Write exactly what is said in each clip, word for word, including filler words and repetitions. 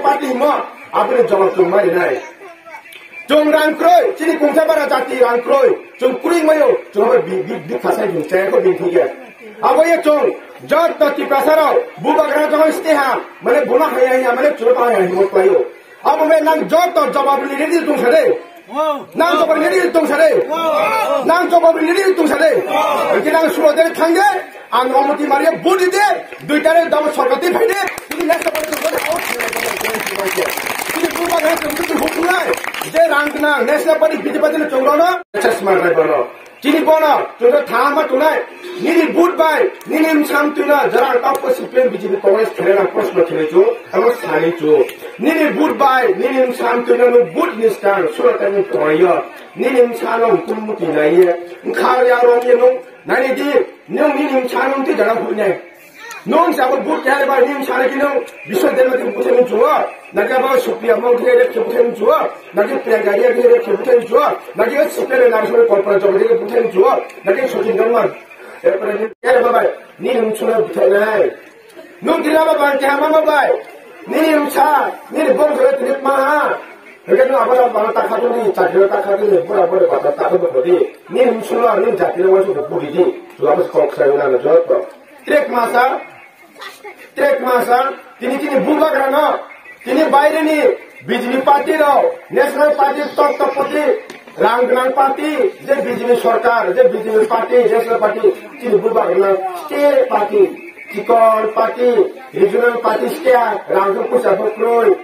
Party himo, aboni jawab chwng mari nai. Chwng rang kroi, chini kungsa bara jati rang kroi. Chwng kwrwi mayo, chwng abo bi, bi, bi khasai chwng chaya ko bini thike. Abo ye chwng, jotto Tiprasa rok, bubagra jokon ste ha, mane bono haya haya, mane chwng haya himo klaio. Abo me nang jotto jawab ni ready tong sade. Nang jawab ni ready tong sade. Nang jawab ni ready tong sade. Iki nang suro de thangde. Ang omoti maria budi de, duitare dam sorkati phaide, ini next apa itu? Ini bukan next itu hukum lai. Je rang kena next apa di bidi badi chongrono, chesma rai bono. Chini bono, chongra thama tunai. Nini but bai, nini msam tuna, jarang tau ko C P M B J P Congress khere na prosno khere chu, amo sani chu. Nini but bai, nini msam tuna no but ni stand, sura tani toyo. Nini msano hukum muti naiye, khar ya rong ye no, Nani di, nung nini msa nung ti jaga huinai. Nung sabo but kaya ba nini msa naki nung biswa dema ti buthe nung chuo. Naki abo Supriya Maukhri area ke buthe nung chuo. Naki Priyanka area ke buthe nung chuo. Naki Supriya Naraswamy Kalpana Chowdhury ke buthe nung chuo. Naki Sachin Dharma. Erpore nini kaya ba bai. Nini msa nung buthe nai. Nung kira ba bang kaya mama bai. Nini msa, nini bong kore tini maha. Hingke no abada bana takha tongdi, chakri takha tongdi, bura bura bata takha tongdi. Ni himsula, ni jati no wasu budi di. Lama kok sai na joto. Trek masa, trek masa, tini tini bubagra no, tini baire ni B J P party no, National Party, top top party, rang gnang party, je B J P sorkar, je B J P party, National Party, tini bubagra no, state party. Chikon party, regional party skia, rangkhe pusa bo kroi.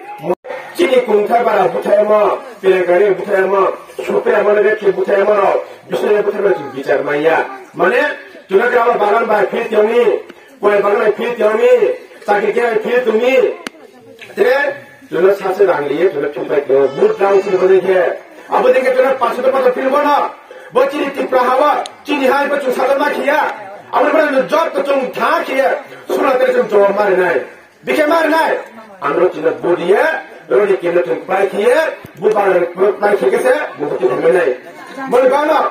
Chini kungthar bara buthaimo, pelengari buthaimo, supremo lebe ki buthaimo rok, bisoi buthaimo chwng bichar maya. Mane, chuna kama bagan bai phil tioni, koi bagan bai phil tioni, chakri khe bai phil tumi. Tre, Tuna sase rang liye, tuna thumpai ko, but rang si bole khe. Abo deke tuna pasu to pasu pil bona. Bo chini Tripura hawa, chini hai bo chung sadar ma khiya. Abo bo job to chung tha khiya. Sura tere chung jawab mari nai. Bikhe mari nai. Amro chini bodiye, rodi kino chung pai khiye, bu ba pai khiye se, bu to home nai. Bol gana.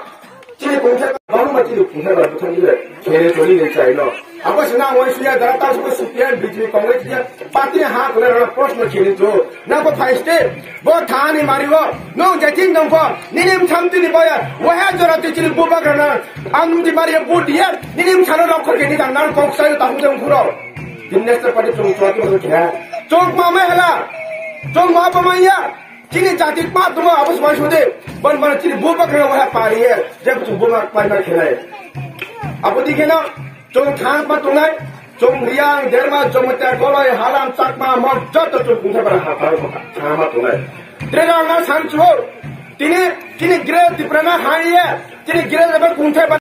Chini kungsa bangma chini kungsa ba bwthang ile khere choli le chai no. Abo sina wai suya dara ta suko C P M B J P Congress ya party ha kore rana prosno chini to. Na bo phai ste bo thani mari bo no jatin dong ko ninim thamti ni boya waha jora tu chini buba kana ang di mari bo dia ninim chalo rok ko kini dang nan kok sai ta hujang khuro. Din next party chung chwa tu kya. Chok ma me hala. Chok ma pa ma ya. Chini jati pa tuma abo swai sude. Ban ban chini buba kana waha pari ye. Jab tu buba pa na khelai. Abo di kena. Chung thang pa tunai. Chung riang derma jomata golai halam chakma mon joto chung kungsa bara ha pa thang pa tunai. Trega na san chuo. Tini tini gre tiprana haiye. Tini gre lebe kungsa